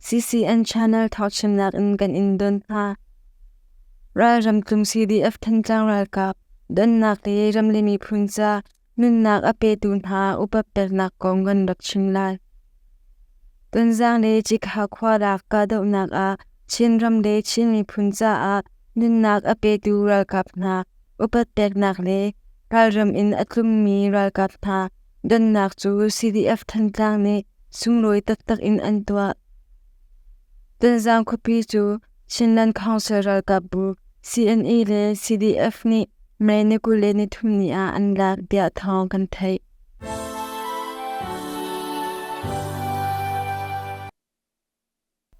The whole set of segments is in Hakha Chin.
CCN Channel thawngchimnak in kan in don hna. Ralram tlung CDF Thantlang ralkap donnak le ram le miphun ca nunnak a petu hna upat peknak kong kan rak chim lai. Tonzang le Cikha khua lak kahdohnak ah Chinram le Chin miphun caah nunnak a petu ralkap hna upat peknak le ralram in a tlungmi ralkap hna donnak cu CDF Thantlang nih sunglawi taktak in an tuah. Tonzang khuapi cu Chinland Council ralkapbu CNA le CDF nih May ni 23 ni ah an lak tiah thawng kan theih.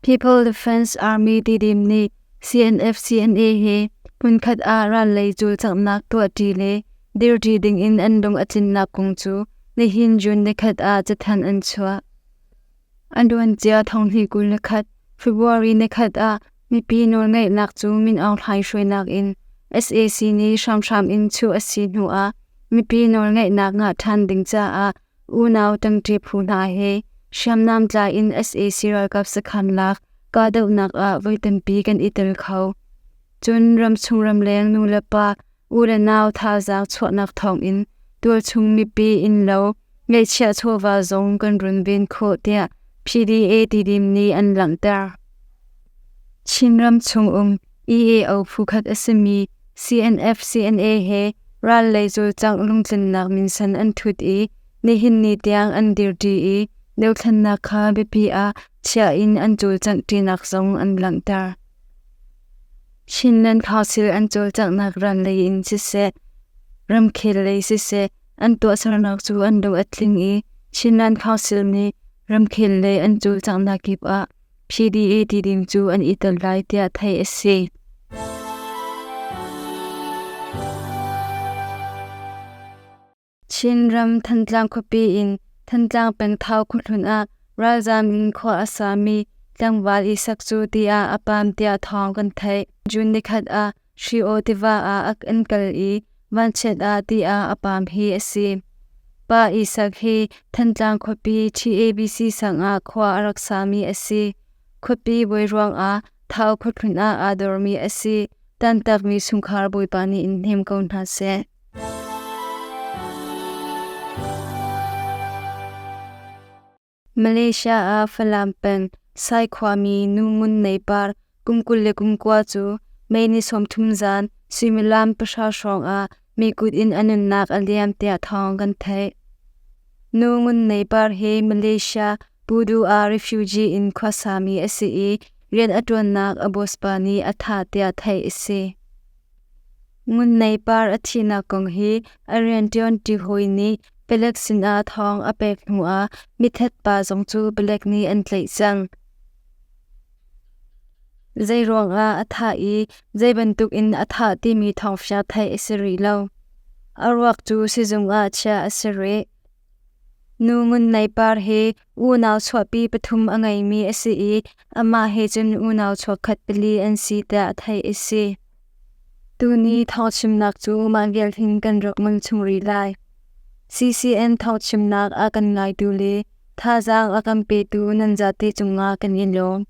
People Defense Army Tidim nih CNF-CNA he hmunkhat ah ral lei cawlcanghnak tuahṭi le dirṭi dingin an lung a tlinnak kong cu nihin June nikhat ah cathanh an chuah. A luancia thonghnih 21 February nikhat ah mipi nawlngeihnak cu Min Aung Hlaing hruainak in sac nih hramhram in chuh a si hnu ah mipi nawlngeihnak ngah ṭhan ding caah Unau ṭangṭi phu hna he hriamnam tlai in sac ralkap sakhan lak kahdohnak ah voi tampi kan i tel kho. Cun ramchung ramleng nulepa u le nau thazaang chuahnak thawngin tualchung mipi innlo ngeihchiah chawva zong kan runven khawh tiah PDA Tidim nih an langhter. Chinram chungum EAO phukhat a simi CNF CNA he ral lei cawlcangh lungtlinnak minsen an ṭhut i nihin ni tiang an dirṭi i dothlennak kha biapi ah chiah in an cawlcanghṭinak zong an langhter. Chinland Council an cawlcanghnak ral lei in siseh, ramkhel lei siseh an tuahsernak cu an lung a tling i Chinland Council nih ramkhel lei an cawlcanghnak kip ah PDA ti ding cu an i tel lai tiah theih a si. Chinram Thantlang khuapi in Thantlang peng Thau khuahlun ah ralzaam in khua a sami tlangval Isak cu ti ah a paam tiah thawng kan theih. June nikhat ah Hri-aw tiva ah an kal i vanchiat ah ti ah a paam hi a si. Pa Isak hi Thantlang khuapi TABC sang ah khua a rak sami a si. Khuapi bawi ruangah Thau khuahlun ah aa dormi a si. Tantakmi chungkhar Bawipa nih in hnem ko hna seh. Malaysia ah Falam peng Sai khuami nu Ngun Nei Par kum 29 cu May ni 30 zan suimilam 3 hrawng ah mi kut in a nunnak a liam tiah thawng kan theih. Nu Ngun Nei Par hi Malaysia Pudu ah refugee in khuasami a si i rian a ṭuannak a boss pa nih a thah tiah theih a si. Ngun Nei Par a thihnak kong hi a rianṭuanṭi hawi nih Palek sinah thawng a pek hnuah mithat pa zong cu palek nih an tlaih cang. Zeiruangah a thah i zeibantuk in a thah timi thawngfiang theih a si rih lo. A ruak cu sizung ah chiah a si rih. Nu Ngun Nei Par hi unau chuahpi pathum a ngeimi a si i amah he cun unau chuakkhat pali an si tiah theih a si. Tuni thawngchimnak cu mah vial hin kan rak ngol chung rih lai. CCN thawngchimnak a kan ngaitu le thazaang a kan petu nan zate cungah kan i lawm.